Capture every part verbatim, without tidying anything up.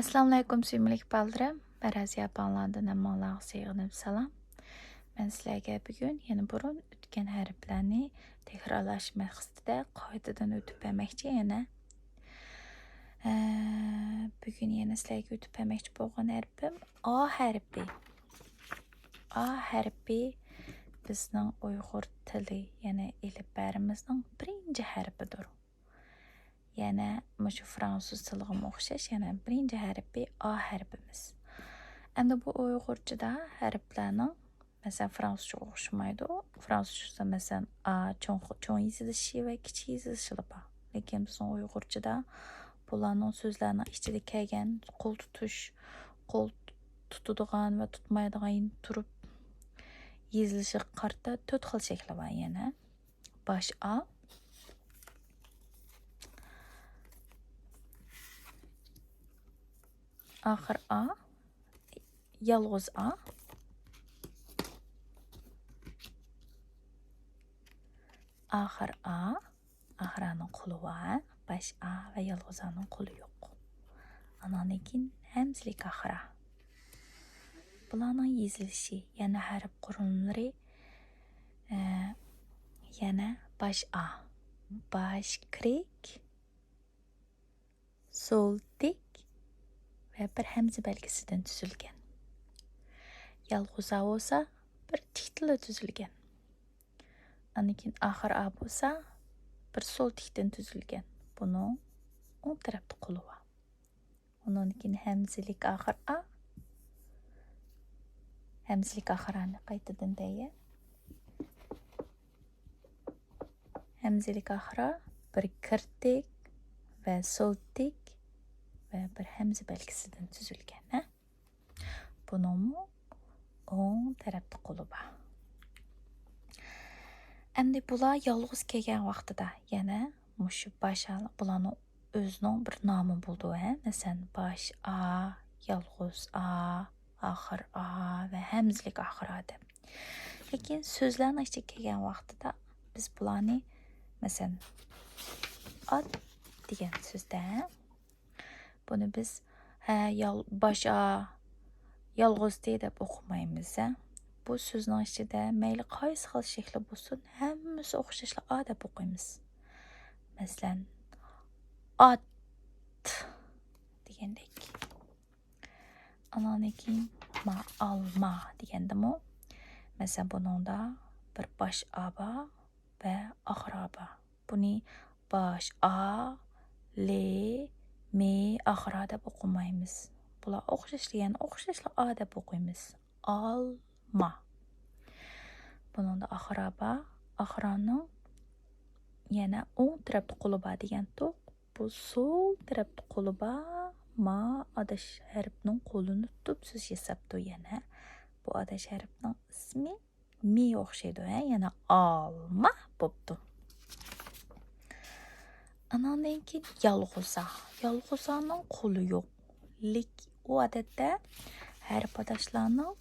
ئەسسالامۇئەلەيكۇم، سۆيۈملۈك بالىلىرىم. بەرەز ياپانلاردىن ھەممىڭلارغا سۆيگۈلۈك سالام. مەن سىلەرگە بۈگۈن يەنە بۇرۇن ئۆتكەن ھەرپلەرنى تەكرارلاش مەقسىتىدە قايتىدىن ئۆتۈپ بەرمەكچى يەنە. ئە، بۈگۈن يەنە سىلەرگە ئۆتۈپ بەرمەكچى بولغان ھەرپىم ئا ھەرپى. ئا ھەرپى بىزنىڭ ئۇيغۇر تىلى، يەنى ئېلىپبەرىمىزنىڭ بىرىنچى ھەرپىدۇر. يەنە مۇشۇ فرانسۇز تىلىغىمۇ ئوخشاش، يەنە بىرىنچى ھەرپى ئا ھەرپىمىز. ئەمدى بۇ ئۇيغۇرچىدا ھەرپلەرنىڭ، مەسىلەن، فرانسۇزچىغا ئوخشىمايدۇ. فرانسۇزچىدا، مەسىلەن، ئا چوڭ، چوڭ يېزىلىشى ۋە كىچىك يېزىلىشىلا بار. لېكىن بىزنىڭ ئۇيغۇرچىدا بۇلارنىڭ سۆزلەرنىڭ ئىچىدە كەلگەن قول تۇتۇش، قول تۇتىدىغان ۋە تۇتمايدىغان تۇرۇپ يېزىلىشىغا قارىتا تۆت خىل شەكلى بار يەنە. باش ئا، ئاخىر ئا، يالغۇز ئا، ئاخىر ئا، ئاخىر ئانىڭ قولى بار، باش ئا ۋە يالغۇز ئانىڭ قولى يوق. ئاناندىن كېيىن ھەمزىلىك ئاخىر ئا. بۇلارنىڭ يېزىلىشى، يەنە ھەرپ قۇرۇلمىلىرى، ئە، يەنە باش ئا، باش كىرىك، سول تىك ۋە بىر ھەمزە بەلگىسىدىن تۈزۈلگەن. يالغۇز ئا بولسا بىر تىكتىنلا تۈزۈلگەن. ئاندىن كېيىن ئاخىر ئا بولسا بىر سول تىكتىن تۈزۈلگەن. بۇنىڭ ئوڭ تەرەپتە قولى بار. ئۇنىڭدىن كېيىن ھەمزىلىك ئاخىر ئا. ھەمزىلىك ئاخىر ئانى قايتىدىن دەيە. ھەمزىلىك ئاخىر ئا بىر كىرتىك ۋە سول تىك ۋە بىر ھەمزە بەلگىسىدىن تۈزۈلگەن، ھە؟ بۇنىڭمۇ ئوڭ تەرەپتە قولى بار. ئەمدى بۇلار يالغۇز كەلگەن ۋاقتىدا يەنە مۇشۇ باش ئا، بۇلارنىڭ ئۆزىنىڭ بىر نامى بولىدۇ، ھە؟ مەسىلەن، باش ئا، يالغۇز ئا، ئاخىر ئا ۋە ھەمزىلىك ئاخىر ئا دەپ. لېكىن سۆزلەرنىڭ ئىچىگە كەلگەن ۋاقتىدا بىز بۇلارنى، مەسىلەن، ئات دېگەن سۆزدە، بۇنى بىز، ھە، يال-، باش ئا، يالغۇزدى دەپ ئوقۇمايمىز، ھە. بۇ سۆزنىڭ ئىچىدە مەيلى قايسى خىل شەكلى بولسۇن، ھەممىسى ئوخشاشلا ئا دەپ ئوقۇيمىز. مەسىلەن، ئات دېگەندەك. ئاناندىن كېيىن ما، ئالما دېگەندىمۇ، مەسىلەن، بۇنىڭدا بىر باش ئا بار ۋە ئاخىر ئا بار. بۇنى باش ئا، لې، مې، ئاخىر ئا دەپ ئوقۇمايمىز. بۇلار ئوخشاش دېگەن، ئوخشاشلا ئا دەپ ئوقۇيمىز. ئالما. بۇنىڭدا ئاخىر ئا بار. ئاخىر ئانىڭ يەنە ئوڭ تەرەپتە قولى بار دېگەنتۇق. بۇ سول تەرەپتە قولى بار. ما ئاداش ھەرپنىڭ قولىنى تۇتۇپ سۆز ياساپتۇ يەنە. بۇ ئاداش ھەرپنىڭ ئىسمى مى ئوخشايدۇ، ھە؟ يەنە ئالما بوپتۇ. ئاناندىن كېيىن يالغۇزا. يالغۇزانىڭ قولى يوق. لېك-، ئۇ ئادەتتە ھەرپ ئاداشلارنىڭ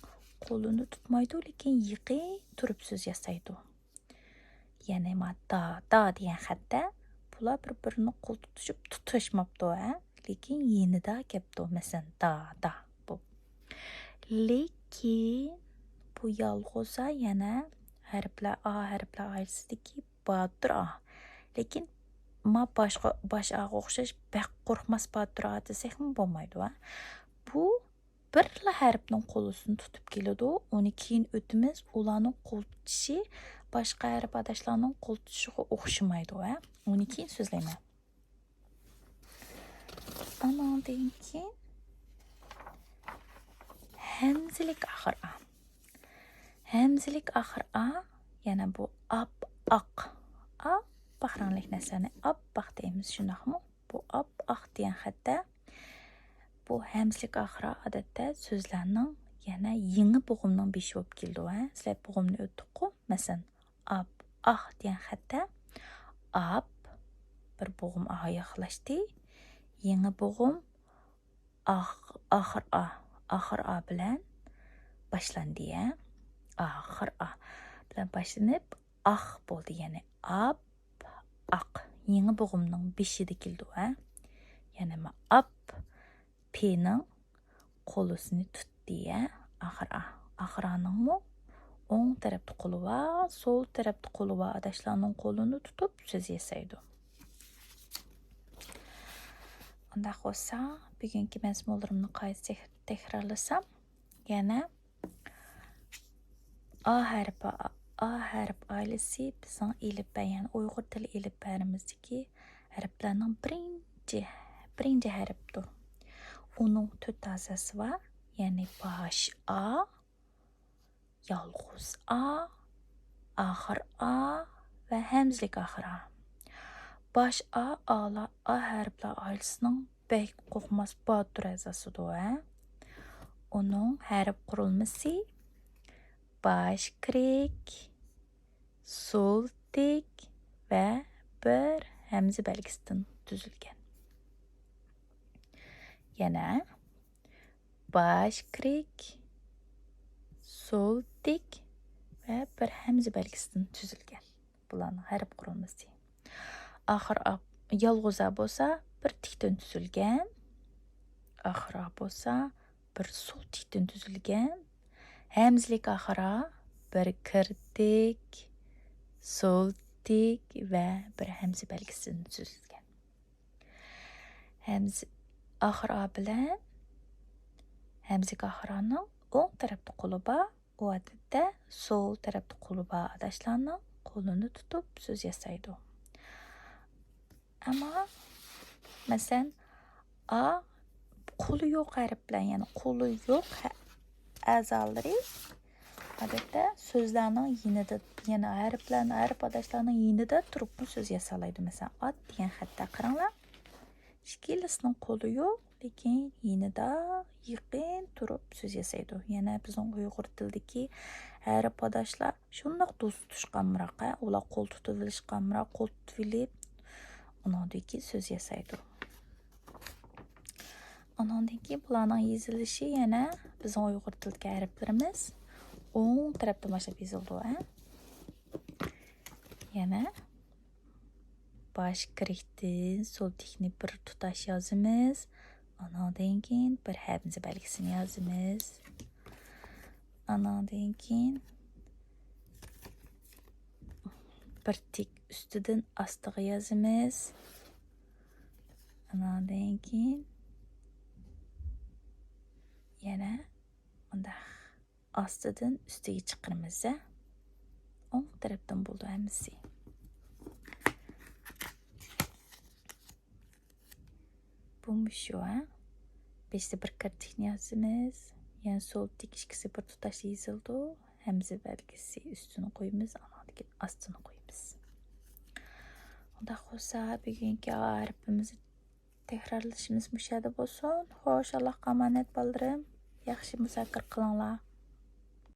قولىنى تۇتمايدۇ، لېكىن يېقىن تۇرۇپ سۆز ياسايدۇ. يەنى ما دا، دا دېگەن خەتتە بۇلار بىر-بىرىنى قول تۇتۇشۇپ تۇتاشماپتۇ، ھە؟ لېكىن يېنىدا كەپتۇ، مەسىلەن، دا، دا بۇ. لېكىن بۇ يالغۇزا يەنە ھەرپلەر، ئا ھەرپلەر ئائىلىسىدىكى باتۇر ئا. لېكىن ما باشقا، باش ئاغا ئوخشاش بەك قورقماس باتۇر ئا دېسەكمۇ بولمايدۇ، ھە؟ بۇ بىرلا ھەرپنىڭ قولىسىنى تۇتۇپ كېلىدۇ. ئۇنى كېيىن ئۆتىمىز. ئۇلارنىڭ قول تۇتۇشى باشقا ھەرپ ئاداشلارنىڭ قول تۇتۇشىغا ئوخشىمايدۇ، ھە؟ ئۇنى كېيىن سۆزلەيمەن. ئانىڭدىن كېيىن ھەمزىلىك ئاخىر ئا. ھەمزىلىك ئاخىر ئا، يەنە بۇ ئاپئاق. ئاپئاق رەڭلىك نەرسىلەرنى ئاپئاق دەيمىز، شۇنداقمۇ؟ بۇ ئاپئاق دېگەن خەتتە بۇ ھەمزىلىك ئاخىر ئا ئادەتتە سۆزلەرنىڭ يەنە يېڭى بوغۇمنىڭ بېشى بولۇپ كېلىدۇ، ھە؟ سىلەر بوغۇمنى ئۆتتۇققۇ؟ مەسىلەن، ئاپئاق دېگەن خەتتە ئاپ، بىر بوغۇم ئا ياخلاشتى. يېڭى بوغۇم ئاخ-، ئاخىر ئا، ئاخىر ئا بىلەن باشلاندى، ھە؟ ئاخىر ئا بىلەن باشلىنىپ، ئاخ بولدى. يەنى ئاپ، ئاق. يېڭى بوغۇمنىڭ بېشىدا كېلىدۇ، ھە؟ يەنى ما ئاپ، پنىڭ قولىسىنى تۇتتى، ھە، ئاخىر ئا. ئاخىر ئانىڭمۇ ئوڭ تەرەپتە قولى بار، سول تەرەپتە قولى بار ئاداشلارنىڭ قولىنى تۇتۇپ سۆز ياسايدۇ. ئۇنداق بولسا، بۈگۈنكى مەزمۇنلىرىمنى قايتا تەك-، تەكرارلىسام، يەنە ئا ھەرپى، ئا ھەرپ ئائىلىسى بىزنىڭ ئېلىپبە، يەنى ئۇيغۇر تىلى ئېلىپبەمىزدىكى ھەرپلەرنىڭ بىرىنچى، بىرىنچى ھەرپتۇر. ئۇنىڭ تۆت ئەزاسى بار، يەنى باش ئا، يالغۇز ئا، ئاخىر ئا ۋە ھەمزىلىك ئاخىر ئا. باش ئا، ئالا، ئا ھەرپلەر ئائىلىسىنىڭ بەك قورقماس باتۇر ئەزاسىدۇر، ھە؟ ئۇنىڭ ھەرپ قۇرۇلمىسى باش كىرىك، سول تىك ۋە بىر ھەمزە بەلگىسىدىن تۈزۈلگەن. يەنە باش كىرىك، سول تىك ۋە بىر ھەمزە بەلگىسىدىن تۈزۈلگەن. بۇلارنىڭ ھەرپ قۇرۇلمىسى. ئاخىر ئا، يالغۇز ئا بولسا بىر تىكتىن تۈزۈلگەن. ئاخىر ئا بولسا بىر سول تىكتىن تۈزۈلگەن. ھەمزىلىك ئاخىر ئا بىر كىرتىك، سول تىك ۋە بىر ھەمزە بەلگىسىدىن تۈزۈلگەن. ھەمزە ئاخىر ئا بىلەن ھەمزىلىك ئاخىر ئانىڭ ئوڭ تەرەپتە قولى بار، ئۇ ئادەتتە سول تەرەپتە قولى بار ئاداشلارنىڭ قولىنى تۇتۇپ سۆز ياسايدۇ. ئەمما، مەسىلەن، ئا قولى يوق ھەرپلەر، يەنى قولى يوق ھە-، ئەزالىرى ئادەتتە سۆزلەرنىڭ يېنىدا، يەنى ھەرپلەرنىڭ، ھەرپ ئاداشلارنىڭ يېنىدا تۇرۇپمۇ سۆز ياسالايدۇ. مەسىلەن، ئات دېگەن خەتتە قاراڭلار. ئىككىلىسىنىڭ قولى يوق، لېكىن يېنىدا يېقىن تۇرۇپ سۆز ياسايدۇ. يەنە بىزنىڭ ئۇيغۇر تىلىدىكى ھەرپ ئاداشلار شۇنداق دوست تۇتۇشقا ئامراق، ھە، ئۇلار قول تۇتۇۋېلىشقا ئامراق، قول تۇتۇۋېلىپ، ئۇنىڭدىن كېيىن سۆز ياسايدۇ. ئۇنىڭدىن كېيىن بۇلارنىڭ يېزىلىشى يەنە بىزنىڭ ئۇيغۇر تىلىدىكى ھەرپلىرىمىز ئوڭ تەرەپتىن باشلاپ يېزىلىدۇ، ھە. يەنە باش كىرىكتىن سول تىكنى بىر تۇتاش يازىمىز. ئانىڭدىن كېيىن بىر ھەمزە بەلگىسىنى يازىمىز. ئانىڭدىن كېيىن بىر تىك ئۈستىدىن ئاستىغا يازىمىز. ئانىڭدىن كېيىن يەنە مۇنداق ئاستىدىن ئۈستىگە چىقىرىمىز، ھە. ئوڭ تەرەپتىن بولىدۇ ھەممىسى. بۇ مۇشۇ، ھە. بېشىدا بىر كىرتىكنى يازىمىز. يەنە سول تىك ئىككىسى بىر تۇتاش يېزىلىدۇ. ھەمزە بەلگىسى ئۈستىنى قويىمىز، ئانىڭدىن كېيىن ئاستىنى قويىمىز. ئۇنداق بولسا، بۈگۈنكى ھەرپىمىزنى تەكرارلىشىمىز مۇشۇ يەردە بولسۇن. خوش، ئاللاھقا ئامانەت، بالىلىرىم. ياخشى مۇزاكىرە قىلىڭلار.